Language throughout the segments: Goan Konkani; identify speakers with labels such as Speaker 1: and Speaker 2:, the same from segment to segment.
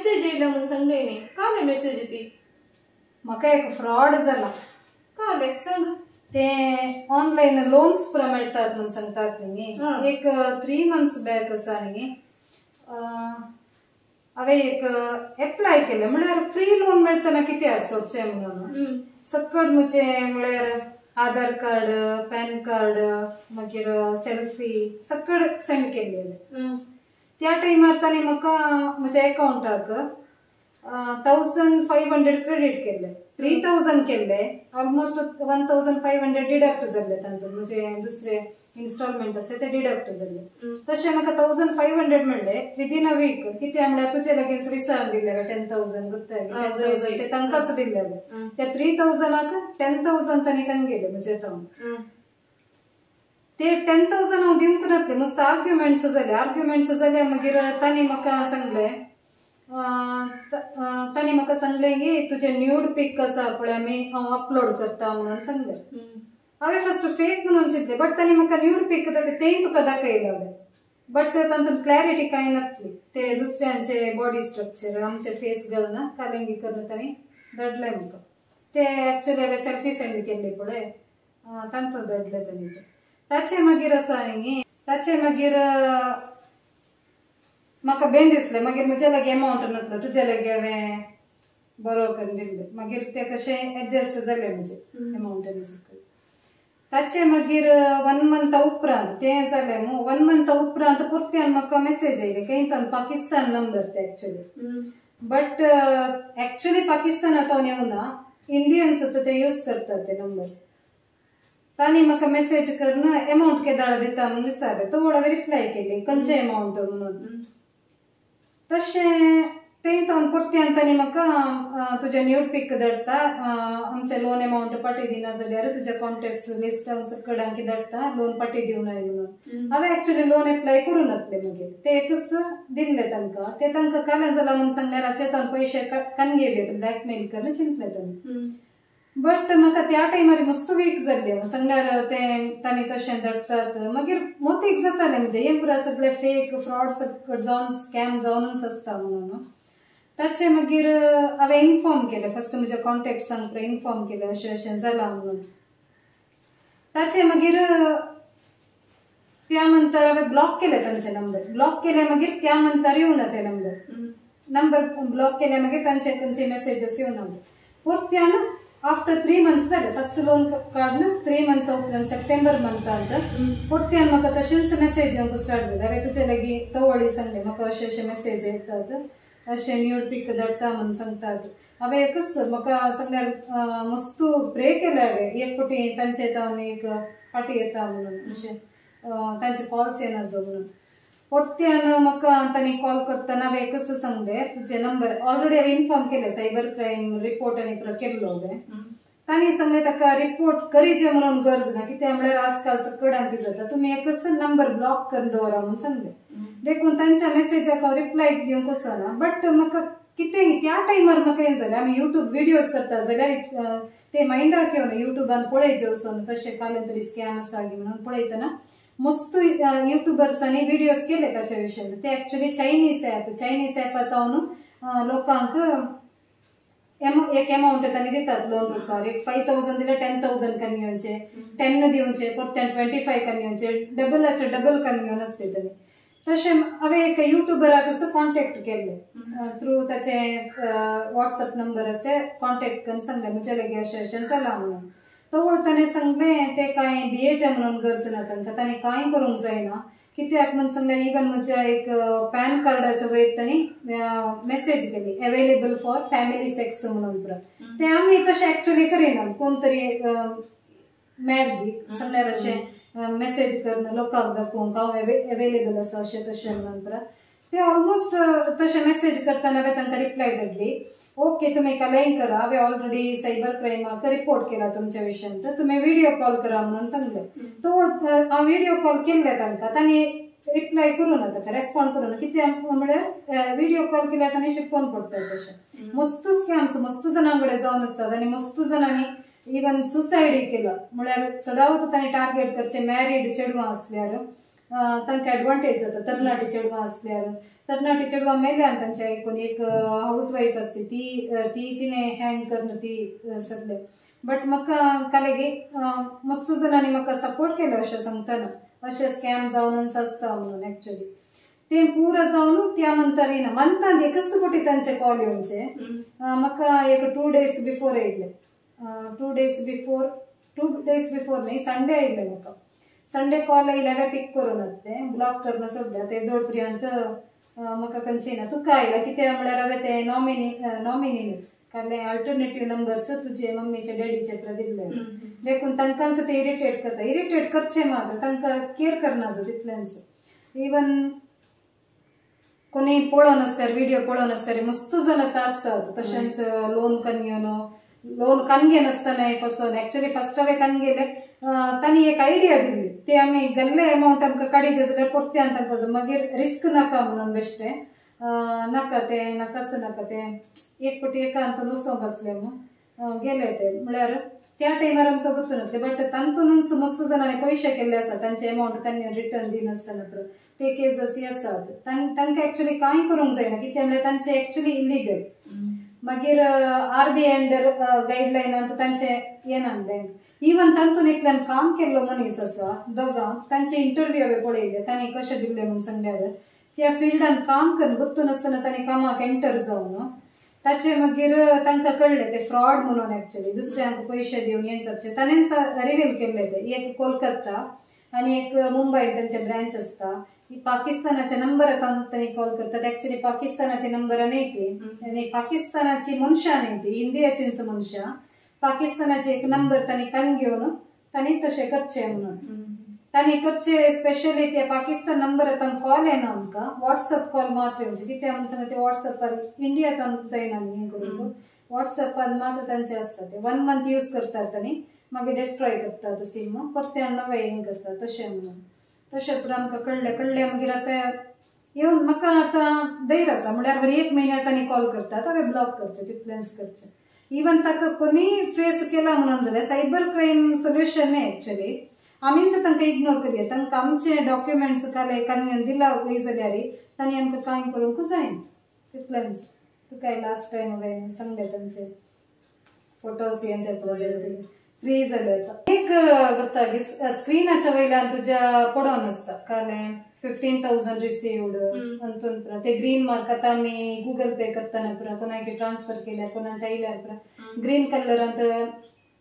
Speaker 1: मेसेज येयला म्हणून सांगले न्ही काले मेसेज ती
Speaker 2: म्हाका एक फ्रॉड जाला
Speaker 1: काले सांग
Speaker 2: ते ऑनलाईन लोन्स पुरा मेळटात म्हणून सांगतात न्ही एक 3 मंथ्स बॅक आसा न्ही हांवें एक एप्लाय केलें म्हळ्यार फ्री लोन मेळटना कित्याक सोडचें म्हणून सकट म्हजें म्हळ्यार आधार कार्ड पॅन कार्ड मागीर सेल्फी सकट सेंड केल्लें त्या टायमार ताणें म्हाका म्हज्या अकाउंटाक 1500 क्रेडिट केल्ले 3000 केल्ले ऑलमोस्ट 1500 डिडक्ट जाल्ले तातूंत म्हणजे दुसरे इन्स्टॉलमेंट आसता ते डिडक्ट जाल्ले तशें म्हाका 1500 मेळ्ळे विदीन अ वीक कितें म्हळ्यार तुजे लागीं विसरून दिल्ले 10000 गुत्ताय 10000 ते तांकांच दिल्ले त्या 3000 10000 तांणी कन गेले म्हणजे तावन ते 10000 हांव दिवंक नासले मस्त आर्ग्युमेंट्स जाले आर्ग्युमेंट्स जाले मागीर तांणी म्हाका सांगलें तांणी म्हाका सांगलें की तुजें न्यूड पीक आसा पळय आमी हांव अपलोड करता म्हणून सांगलें हांवें फस्ट फेक म्हणून चिंतलें बट तांणी म्हाका न्यूड पीक तेय तुका दाखयलें हांवें बट तातूंत क्लॅरिटी कांय नासली ते दुसऱ्यांचे बॉडी स्ट्रक्चर आमचे फेस घालना कालेंगी करून तांणी धाडलें म्हाका ते एक्चुअली हांवें सेल्फी सेंड केल्ली पळय तातूंत धाडलें तांणी ते ताचे मागीर आसा न्ही ताचे मागीर म्हाका बेन दिसलें मागीर म्हज्या लागीं एमावंट नासलो तुज्या लागीं हांवें बरो करून दिल्लें मागीर तें कशें एडजस्ट जालें म्हजें एमावंट आनी सकयल ताचे मागीर 1 मंथा उपरांत तें जालें मू 1 मंथा उपरांत परत्यान म्हाका मेसेज आयली खंय तो पाकिस्तान नंबर ते एक्चुअली बट एक्चुअली पाकिस्तानांत हांव येवना इंडियन्स ते यूज करतात ते नंबर तांणी म्हाका मेसेज करून एमावंट केदाळ दिता म्हणून विचारलें तो हांवें रिप्लाय केली खंयचें एमावंट म्हणून तशें तें तो परत्यान तांणी म्हाका तुजें न्यूड पीक धाडटा आमचें लोन एमावंट पाटी दिना जाल्यार तुज्या कॉन्टेक्ट्स लिस्ट सकडांकी धाडटा लोन पाटी दिवनाय म्हणून हांवें एक्चुअली लोन एप्लाय करूं नासलें मागीर ते एकच दिल्लें तांकां ते तांकां काल्यां जालां म्हणून सांगल्यार हाचे तावन पयशे कन गेले ब्लॅकमेल करून चिंतलें तांणी बट म्हाका त्या टायमार मस्त वीक जाल्लें सांगल्यार ते तांणी तशें धाडटात मागीर मोतीक जातालें म्हणजे हें पुरा सगळें फेक फ्रॉड सगळें जावन स्कॅम जावनूच आसता म्हणून ताचे मागीर हांवें इन्फॉर्म केलें फस्ट म्हज्या कॉन्टेक्ट्सांक पळय इन्फॉर्म केलें अशें अशें जालां म्हणून ताचे मागीर त्या नंतर हांवें ब्लॉक केलें तांचे नंबर ब्लॉक केले मागीर त्या नंतर येवना ते नंबर नंबर ब्लॉक केले मागीर तांचे खंयचे मेसेजीस येवना परत्यान आफ्टर 3 मंथ्स जाले फस्ट लोन काडून 3 मंथ्स उपरांत सप्टेंबर मंथांत परत्यान म्हाका तशेंच मेसेज येवंक स्टार्ट जाले हांवें तुजे लागीं तवळी सांगलें म्हाका अशें अशें मेसेज येतात अशें न्यूड पीक धाडटा म्हणून सांगतात हांवें एकच म्हाका सांगल्यार मस्त प्रे केलें हांवें एक फावटी तांचे तावन एक फाटी येता म्हणून अशें तांचे कॉल्स येना जो म्हणून परत्यान म्हाका तांणी कॉल करतना हांवें एकच सांगलें तुजें नंबर ऑलरेडी हांवें इन्फॉर्म केलें सायबर क्रायम रिपोर्ट आनी केल्लो हांवें तांणी सांगलें ताका रिपोर्ट करीचे म्हणून गरज ना कित्याक म्हळ्यार आजकाल सकडांकी जाता तुमी एकच नंबर ब्लॉक करून दवरा म्हणून सांगलें देखून तांच्या मेसेजाक हांव रिप्लाय दिवंक वचना बट म्हाका कितें त्या टायमार म्हाका हें जालें आमी युट्यूब विडियोज करता जाल्यार ते मायंडाक येवन युट्यूबान पळयचें वचून तशें काल्यान तरी स्कॅम आसा म्हणून पळयतना मस्त युट्यूबर्सांनी विडियोज केले ताच्या विशयान ते एक्चुअली चायनीज ॲप चायनीज ॲपांत लोकांक एक एमावंट तांणी दितात लोन रुपार एक 5000 दिल्यार 10000 कन घेवचे 10 दिवचे परत्यान 25 कन घेवचे डबलाचे डबल कन घेवन आसले तांणी तशें हांवें एक युट्यूबराक असो कॉन्टेक्ट केल्ले थ्रू ताचे वॉट्सएप नंबर आसा ते कॉन्टेक्ट करून सांगलें म्हज्या लागीं अशें अशें जालां म्हणून तो ताणें सांगलें ते कांय भियेचें म्हणून गरज ना तांकां ताणें कांय करूंक जायना कित्याक म्हणून सांगलें इवन म्हज्या एक पॅन कार्डाच्या वयर तांणी मेसेज केली अवेलेबल फॉर फॅमिली सेक्स म्हणून पुरा ते आमी तशें एक्चुअली करिना कोण तरी मॅड बी सांगल्यार अशें मेसेज करून लोकांक दाखोवंक हांव अवेलेबल आसा अशें तशें म्हणून पुरा ते ऑलमोस्ट तशें मेसेज करतना हांवें तांकां रिप्लाय धाडली ओके तुमी कालें करा हांवें ऑलरेडी सायबर क्रायमाक रिपोर्ट केला तुमच्या विशयांत तुमी व्हिडिओ कॉल करा म्हणून सांगलें तो हांव व्हिडिओ कॉल केल्ले तांकां तांणी रिप्लाय करूं ना ताका रेस्पॉन्ड करूं ना कित्याक म्हळ्यार व्हिडिओ कॉल केल्यार तांणी शिकोवन पडटा तशें मस्त स्कॅम्स मस्त जाणां कडेन जावन आसतात आनी मस्त जाणांनी इवन सुसायडय केला म्हळ्यार सदांच तांणी टार्गेट करचें मॅरीड चेडवां आसल्यार तांकां एडवांटेज जाता. तरणाटी चेडवां आसल्यार तरणाटी चेडवां मेल्यान तांच्या आयकून एक हावस वायफ आसली ती ती तिणें हँग करून ती सगळें. बट म्हाका कालेगी मस्त जाणांनी म्हाका सपोर्ट केलो अशें सांगतना अशें स्कॅम जावन आसता म्हणून. एक्चुअली ते पुरा जावन त्या मंतार येना मंतान एकच फावटी तांचे कॉल येवचे म्हाका एक 2 days before येयले. 2 days before 2 days before न्ही संडे आयिल्ले म्हाका. संडे कॉल आयले हांवें पीक करूं ते ब्लॉक करून सोडले. ते दोड पर्यंत म्हाका खंयचे येना तुका आयला कित्याक म्हळ्यार हांवें ते नॉमिनी नॉमिनी काडले अल्टरनेटीव नंबर्स तुजे मम्मीचे डॅडीचे प्र दिल्ले देखून तांकांच ते इरिटेट करता. इरिटेट करचे मात्र तांकां केअर करना जो तितलेंच. इवन कोणी पळोवन आसल्यार व्हिडिओ पळोवन आसल्यार मस्त जाण आतां आसतात तशेंच लोन कन्न घेवन लोन कन्न घेनासतना फसोवन. एक्चुअली फस्ट हांवें कन्न गेले तांणी एक आयडिया दिल्ली ते आमी गल्ले अमावंट आमकां काडीचे जाल्यार परत्यान तांकां मागीर रिस्क नाका म्हणून बेश्टें नाका तें नाकाच नाका तें एक फावटी एकांतून वचोंक आसलें म्हूण गेले ते. म्हळ्यार त्या टायमार आमकां गुंतून नासले बट तातूंतच मस्त जाणांनी पयशे केल्ले आसा तांचे अमावंट कन्या रिटर्न दिनासतना ते केसीस आसात. तांकां एक्चुअली कांय करूंक जायना कित्याक म्हळ्यार तांचे एक्चुअली इलिगल. मागीर आरबीआय अंडर गायडलायनान तांचे येना बँक. इवन तातूंत एकल्यान काम केल्लो मनीस आसा दोगां तांचे इंटरव्यू हांवें पळयले तांणी कशें दिल्लें म्हूण सांगल्यार त्या फिल्डान काम करून गुंतून आसतना तांणी कामाक एंटर जावन ताचे मागीर तांकां कळ्ळें ते फ्रॉड म्हणून. एक्चुअली दुसऱ्यांक पयशे दिवन हें करचें ताणें रिवील केल्लें ते एक कोलकत्ता आनी एक मुंबय तांचे ब्रांच आसता. पाकिस्तानाचे नंबर तांणी कॉल करतात. एक्चुअली पाकिस्तानाचे नंबर न्ही ती आनी पाकिस्तानाची मनशां न्ही ती इंडियाचींच मनशां. पाकिस्तानाचे एक नंबर तांणी कान घेवन तांणी तशें करचें म्हणून तांणी करचे स्पेशली ते पाकिस्तान नंबर कॉल येना आमकां वॉट्सअप कॉल मात्र येवचे कित्याक म्हणून सांगता ते वॉट्सअपार इंडियान जायना न्ही हें करूंक वॉट्सअपार मात्र तांचे आसता ते 1 मंथ यूज करतात तांणी मागीर डिस्ट्रॉय करतात सिम परते नवें हें करतात तशें म्हणून. तशें पुरो आमकां कळ्ळें कळ्ळें मागीर आतां येवन म्हाका आतां धैर्य आसा म्हळ्यार बरें 1 म्हयन्याक तांणी कॉल करतात हांवें ब्लॉक करचें तितलेंच करचें. इवन ताका कोणीय फेस केला म्हणून जाल्यार सायबर क्रायम सोल्युशन न्ही एक्चुअली आमीच तांकां इग्नोर करया. तांकां आमचे डॉक्युमेंट्स काल एकान दिला वय जाल्यार तांणी आमकां कांय करूंक जायना तितलेंच. तुका लास्ट टायम हांवें सांगलें तांचे फोटोज हें ते पळयले फ्री जाले आतां. एक गोत्ता की स्क्रिनाच्या वयल्यान तुज्या पडोवन आसता काल 15,000 रिसिव्ड अंतून पुरा ते ग्रीन मार्क आतां आमी गुगल पे करतना पुरा कोणाक ट्रान्सफर केल्यार कोणाच्या आयल्यार पुरा ग्रीन कलरांत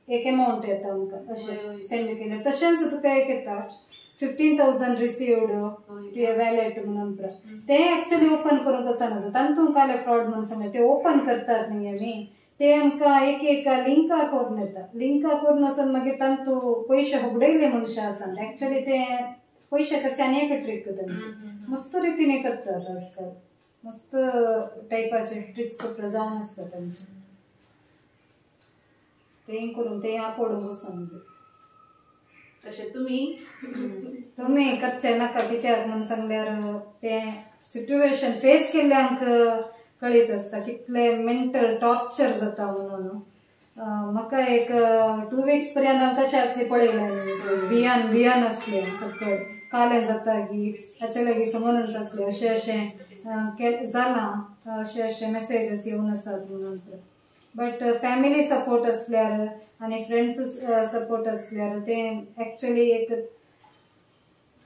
Speaker 2: एक अमावंट येता आमकां अशें सेंड केल्यार. तशेंच तुका एक येता 15,000 रिसिव्ड तुवें वॅलेट म्हणून पुरा ते एक्चुअली ओपन करूंक वचना तातूंत काल फ्रॉड म्हणून सांगलें ते ओपन करतात न्ही आमी ते आमकां एक एक लिंका करून येता. लिंका करून वचून मागीर तांतू पयशे होगडयले मनशां आसा एक्चुअली ते पयशे करचे आनी एक ट्रीक तांची मस्त रितीने करतात आजकाल मस्त टायपाचे ट्रिक्स जावन आसता तांचे ते करून ते पडूंक वचना.
Speaker 1: तशें तुमी
Speaker 2: तुमी करचे नाका कित्याक म्हणून सांगल्यार ते सिट्युएशन फेस केल्ल्यांक कळीत आसता कितले मेंटल टॉर्चर जाता म्हणून. म्हाका एक 2 weeks पर्यंत हांव कशें आसलें पळयलें भियान भियान आसलें सकयल कालें जाता की हाचे लागीं समजून आसलें अशें अशें जालां अशें अशें मॅसेजीस येवन आसात म्हणून. बट फॅमिली सपोर्ट आसल्यार आनी फ्रेंड्स सपोर्ट आसल्यार ते एक्चुअली एक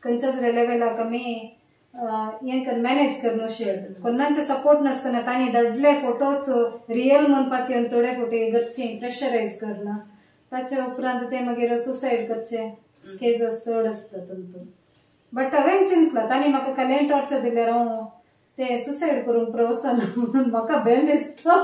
Speaker 2: खंयच्याच लेवलाक आमी हें कर मॅनेज करून अशें कोणाचे सपोर्ट नासतना तांणी धाडले फोटोज रियल म्हणपाक येवन थोडे फावटी घरचीं प्रेशरायज करना ताचे उपरांत ते मागीर सुसायड करचे केसीस चड आसता तातूंत. बट हांवें चिंतलां तांणी म्हाका कालें टॉर्चर दिल्यार हांव ते सुसायड करूंक वचना म्हणून म्हाका भेम दिसता.